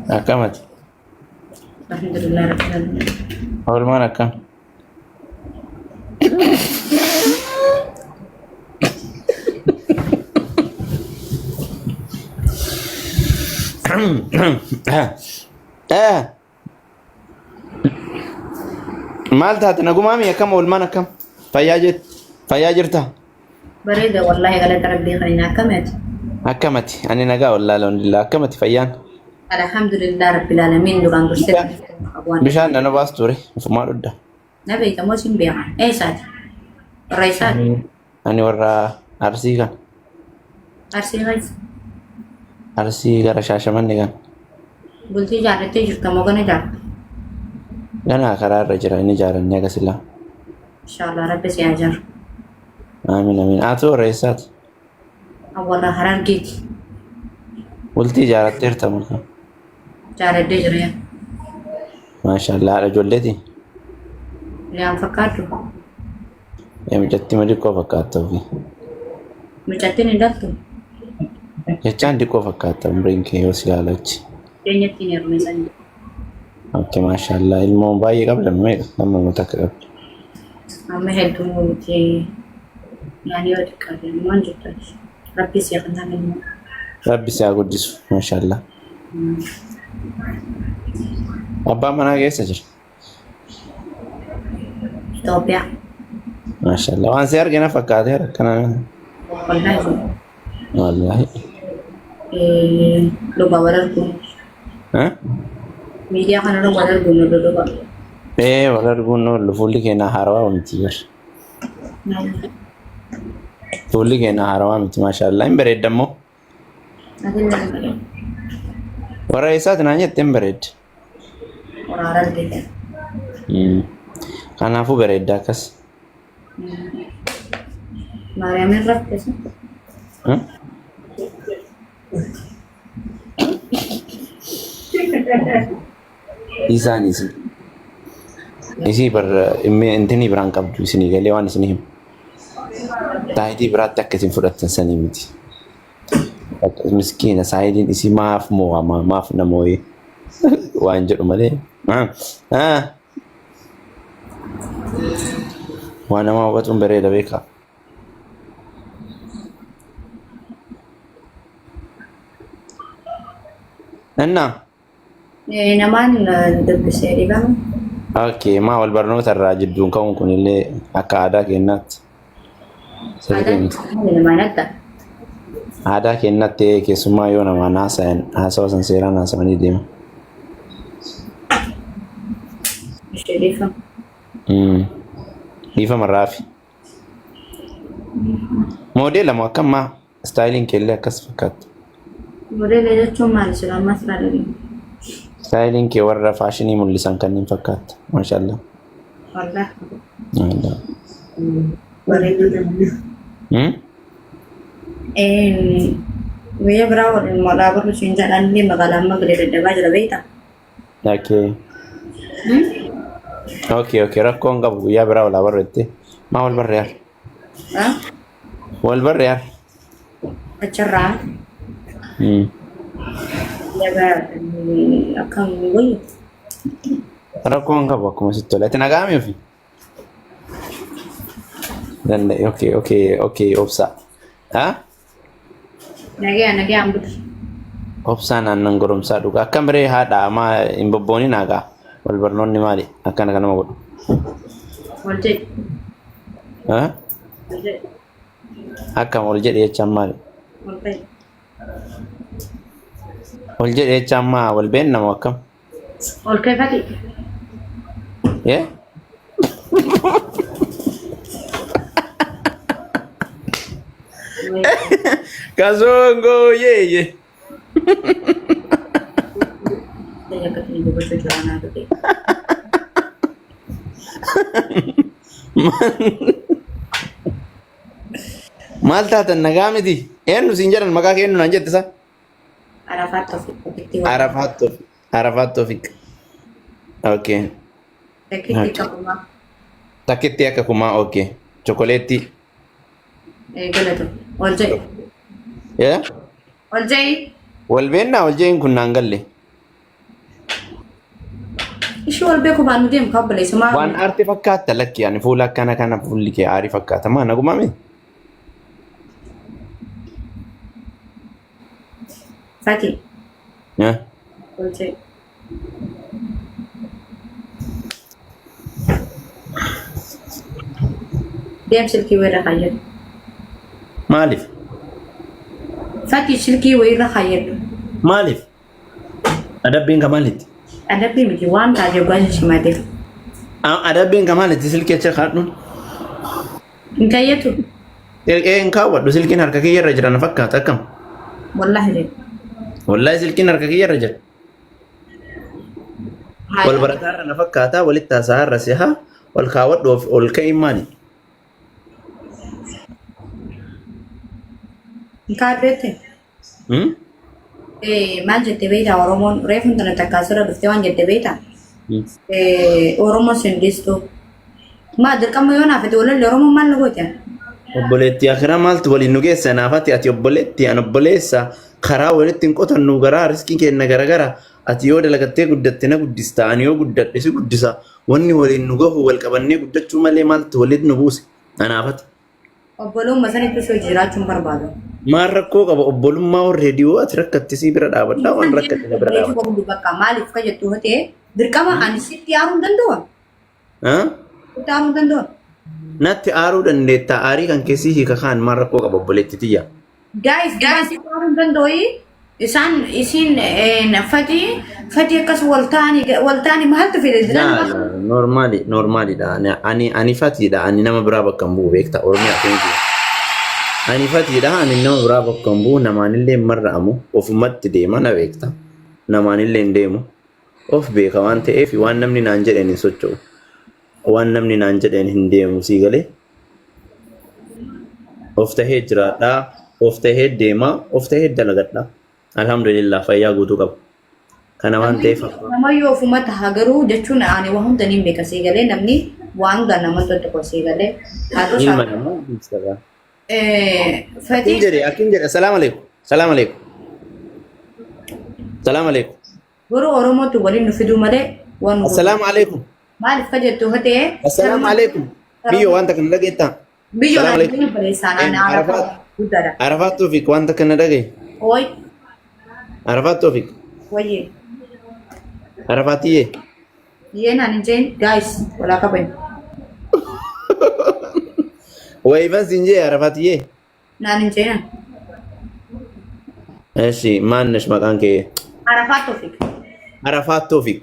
Akkamati? Alhamdulillah rabbil alamin. Oolmaan akkam? Maal taate nagumaami akkam oolmaan akkam? Fayyaa jir fayyaa jirta? Bareeda wallahi galata rabbii kan hin akkamati. Akkamati ani nagaa wallaahi alhamdulillah akkamati fayyaan? Alhamdulillah rabbil alamin duraan dursee Bishaan bishaan nana baas ture ofumaa dhudda. Na beekta moo sin beeka? Eessaati? Warra eessaati? Ani warra Arsii kan. Arsii keessa. Arsii gara Shaashamanne kan. Bultii ijaarrattee jirta moo gana ijaarta? Ganaa karaa irra jira inni ijaarannee akka silaa. Inshaallah rabbi si haa ijaaru. Amiin amiin. Ati warra eessaati? An warra Harargeeti. Bultii ijaaratteerta moo? Jaaladhee jira yaa. Maashaallah haadha ijoolleeti. Liyaan fakkaadhu. Ee mucattii ma diqqoo fakkaatta ofii. Mucattiin hin dhaltu. Jechaan diqqoo fakkaatta umriin kee yoo si ilaalu achi. Keenyatti hin heerume sanyii. Okay maashaallah ilmoo baay'ee qabda meeqa amma immoo takka qabda. Amma hedduu miti. Yaani yoo xiqqaate waan jirtu. Rabbi si haa kennu. Rabbi si haa guddisu maashaallah. Abbaan manaa keessa jira. Itoophiyaa. Maashaallah waan si arge na fakkaateera akkana. Wallaahi. Wallaahi. Dhugaa wal arguun. Eh? Miidiyaa kanarra wal arguun nu dhugaa. Ee wal arguun oollu fuulli keenya haarawaa miti bar. Fuulli keenya haarawaa miti maashaallah hin bareedda immoo. Warra eessaati naan jette hin bareedde. Waraara argite. Kanaafuu bareedda akkas. Maariyaamin raffise. Isaan isii. Isii bar intinii biraan qabdu isinii galee waan isinii himu. Saayitii biraatti akka isin fudhattan sanii miti. Miskiina saayitiin isii maaf moo'ama maaf na moo'ee waan jedhu malee. Waan namaa hubatuun bareeda beekaa. Innaa. Namaan dubbisee dhibama. Okay, maa wal barnoota irraa jidduun ka'uun kun illee akka aadaa keenyaatti sirrii miti. Namaan adda. Aadaa keenyatti keessummaa yoo namaan haasayan haasawa san seeraan haasawanii deema. Ishee dhiifama. Dhiifama raafi. Moodeela moo akkam maa istaayiliin kee illee akkas fakkaata. Modeela jechuun maali sila ammas irraa dhageenye. Istaayiliin kee warra faashinii mul'isan kanneen fakkaata. Maashaallah. Wallah. Maashaallah. Bareedu. Hmm? Guyyaa biraa waliin walaa barru siin jedhaan illee magaalaa amma galee daddabaa jira beektaa? Okay. Okay, okay. Rakkoo hin qabu guyyaa biraa wal barru jettee. Maa wal barre yaar? Wal barre yaar? Achirraa guyyaa akkam wayyu. Rakkoo hin qabu akkuma sitti tola. Ati nagaami ofii? Danda'e. Okay, okay, okay. Obsa. Ha? Nagaya nagayaan buli. Obsaan aannan goromsaa dhugaa. Akkam ree haadha maa hin bobboonin hagaa. Wal barnoonni maali? Akkana kanama godhu. Wal jedhi. Ha? Wal jedhi. Akkam ol jedhe jechaan maali? Wal ta'e. Ol jedhe jechaan maa wal beenna moo akkam? Ol keefati. Yee? Kasongo yeye. Akkatti dubbachuu jira naa dhufe. Maal taatan nagaa miti? Eenyu siin jedhan maqaa kee eenyu naan jette sa? Arafaat Toofiq ofitti waamama. Arafaat Toofiq. Arafaat Toofiq. Okay. Takkitti Okay. qabumaa. Takkitti akka kumaa okay. Chokoleettii. Galatu. Ol jedhi. Yeah? Ol jedhi. Wal beennaa wal jeen kun naan galle. Ishii wal beeku baannu deemu kaa obboleessa maa. Waan aarte fakkaatta lakki ani fuula akkana kana fuulli kee aarii fakkaata maa nagumame? Fati. Tolchee. Deem silkii wayirra kaayyadhu. Maaliif? Fati silkii wayirra kaayyadhu. Maaliif? Adabbiin ka maalitti? Adabbii miti waan taatee gosa simatee. Adabbiin ka maalitti silkii achi kaadhuun? Hin kaayyatu. Ee hin kaawwadhu silkiin harka kiyya irra jira na fakkaata akkam? Wallaahi jedhu. Wallaahi silkiin harka kiyya irra jira. Wal barataa irra na fakkaata walitti haasa'aa irra si'a ol kaawwadhu of ol ka'iin maali? Hin kaaddeette. Hmm? Maal jette beektaa Oromoon reefuun tana takkaa sirra dhuftee waan jette beektaa? Hmm. Oromoo sin dhiistu. Maa dirqama yoo naaf itti walalle Oromoon maal na goote? Obboleettii akiraa maaltu waliin nu geessa naafati ati obboleettii an obboleessa karaa walitti hin qotannu garaa riskii kenna garagara ati yoo dalagattee guddatte na guddista ani yoo guddadhe si guddisa wanni waliin nu gahu wal qabannee guddachuu malee maaltu walitti nu buuse anaafati. Obbolummaa sanitti si hojii jiraachuun barbaadu. Maal rakkoo qaba obbolummaa warra dhiyoo ati rakkatte si bira dhaabadha waan rakkatte na bira Obboleetti dhaabadha. qabdu bakka maaliif ka jettu yoo ta'e dirqama ani sitti aaruu hin danda'u. Ah? Sitti aaruu hin danda'u. Natti aaruu dandeetta aarii kan keessi hiika kaan maal rakkoo qaba obboleetti tiyya. Guys, guys, sitti aaruu hin danda'u. Isaan isiin fatii fatii akkas wal ta'anii wal ta'anii maaltu fide? Naa normaali normaalidha ani ani ani fatiidha ani nama biraa bakka hin bu'u beekta oromiyaa keenya. Ani fatiidha ani nama biraa bakka hin bu'u namaanillee hin marra'amu ofumatti deema na beekta namaanillee hin deemu of beeka waan ta'eef waan namni naan jedheen hin socho'u waan namni naan jedheen hin deemu sii galee of tahee jiraadhaa of tahee deemaa of tahee dalagadhaa alhamdulillah fayyaa guutuu qaba kana waan ta'eef Namayyuu ofuma taha garuu jechuun ani waa hunda niin beeka sii galee namni waan hunda nama tokko sii galee haa ta'u ilma namaa ibsa. Fatii Akkin jedhe akkin jedhe salaam alaikum salaam alaikum salaam alaikum garuu Oromootu waliin nu fiduu malee waan nu godhu. assalaamu alaikum Maaliif ka jettu yoo ta'e assalaamu alaikum biyyo wanta kana dhageettaa biyyoon Salaam ani alaikum. baleessaan ani Arafaat guddaadha. Arafaat Toofiq wanta kana dhagaye Ooy Arafaat Toofiq wayyee Arafaatiyyee yeen ani jeen guys walaa kabajnu. Wayifan siin jee Arafaatiyyee Naan hin jeenan. Eshi maannesh maqaan kee Arafaat Toofiq. Arafaat Toofiq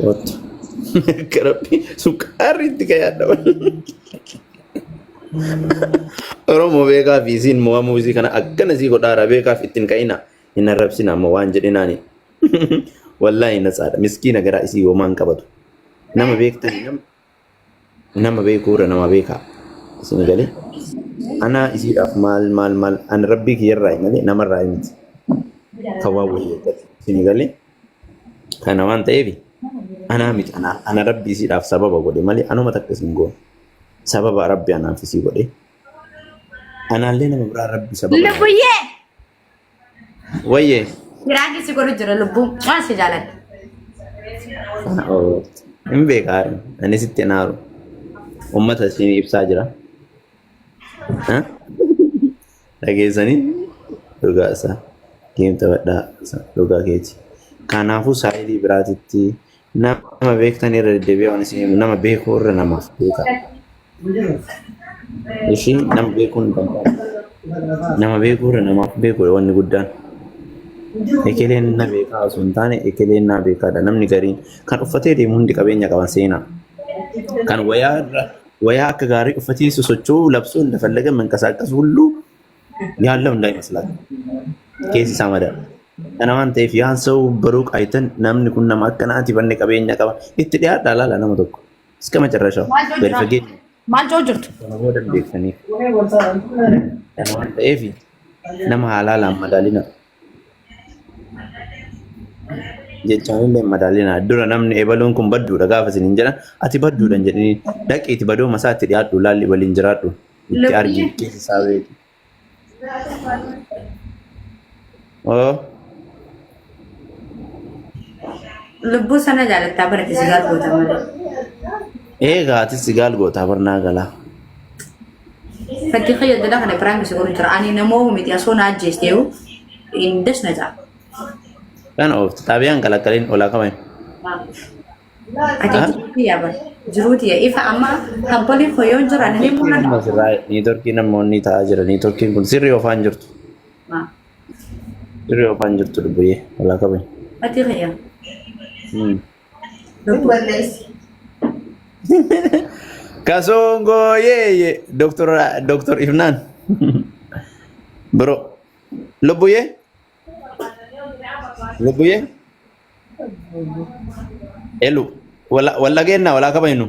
Otto. Akka rabbi sukkaarri itti kayaadha. Oromoo beekaa fi isiin mo'amuu isii kana akkana isii godhaara beekaaf ittiin ka'ina hin arrabsina amma waan jedhinaani. Wallaahi natsaadha miskiina garaa isii homaa hin qabatu. Nama beektani nama beekuurra nama beekaa. Isin galee ana isiidhaaf maal maal maal ani rabbii kiyyarraa malee namarraa miti. Kan waan wayii eeggatu. Isin galee kana waan ta'eef anaa miti ana ana rabbi isiidhaaf sababa godhe malee anuma takka isin goone. Sababa rabbi anaaf isii godhe. Anaallee nama biraa rabbi sababa. Lubbuyyee! Wayyee. Firaanki si godhu jira lubbuun. Waan si jaaladha. Hin beekaa ani sitti hin aaru. Uummata isin ibsaa jira. Dhageessanii dhugaa isaa geem taphadhaa dhugaa keeti. Kanaafuu saayidii biraatitti nama beektan irra deddeebi'ee waan isin himu nama beekuu irra namaaf beekaa. Ishii nama beekuun danda'ama. Nama beekuu irra namaaf beekuudha wanni guddaan. Ekeleen na beekaa osoo hin taane ekeleen na beekaadha. Namni gariin kan uffatee deemu hundi qabeenya qaban seenaa. Kan wayaa irra wayaa akka gaarii uffatee sosocho'uu labsuu እንደፈለገ መንቀሳቀስ ሁሉ ያለው እንዳይመስላችሁ keessi isaa madaala. Kana waan ta'eef yaan ሰው በሩቅ አይተን namni kun nama akkanaati banne qabeenya qaba itti dhiyaadhaa laala nama tokko እስከ መጨረሻው gadi fageenya Maal jiru jirtu? kana booda hin beektaniif. Kana waan ta'eef nama haalaalaan madaalina. Jechaan illee madaalina. Dura namni ebaluun kun badduudha gaafa isin hin jedhan ati badduudha hin jedhini dhaqiiti badoo masaa itti dhiyaadhu laalli waliin jiraadhu itti argi keessa isaa beeku. Oo. Lubbuu sana jaalattaa barate si gaal goota malee. Eegaa atis si gaal gootaa barnaa galaa. Fakkii kiyya dala kana prank si godhu jira. Ani namoo miti asoo na ajjeesteeyu hin desna ja'a. Kana ooftu xaabiyaan kalakkaliin olaa qaban. Ati jiruuti yaa bar. Jiruuti yaa ifa amma kampaniin koo yoo jiran ni mul'ata. Niitorkii namoonni ta'aa jira. Niitorkiin kun sirrii oofaan jirtu. Sirrii oofaan jirtu dubbiyyee olaa qaban. Ati kiyya. Kasongo yeye Dr. Dr. Ifnaan. Bro. Lubbuyyee? Lubbuyyee? Elu. Wala walla geenna walaa kabajnu.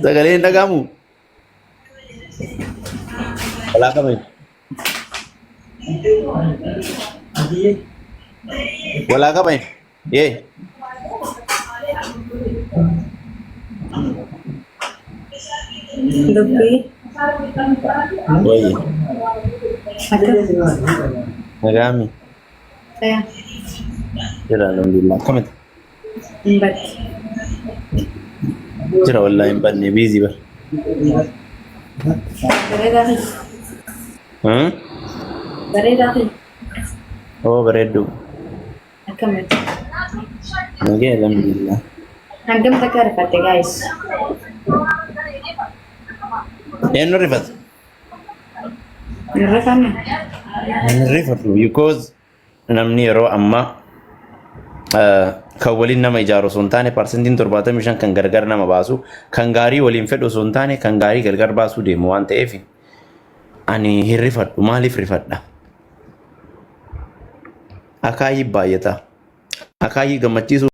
Sagalee hin dhaga'amu. Walaa kabajnu. Walaa kabajnu. Yee. Dubbii. Wayye. Akka. Nagaami. Faya. Jira alhamdulillah. Akkamitti? Hin badde. Jira wallahi hin badne busy bar. Bareedaa fi. Hmm? Bareedaa fi. Oo bareedduu. Akkamitti? Nagee alhamdulillah. Hangam takka rifatte guys? Eenyu rifata? Hin rifanne? Hin rifatu because namni yeroo ammaa kan waliin nama ijaaru osoo hin taane 75% kan gargar nama baasu, kan gaarii waliin fedhu osoo hin taane kan gaarii gargar baasuu deemu waan ta'eef ani hin rifadhu. Maaliif rifadha? Akaayii baay'ata. Akaayii gammachiisuu.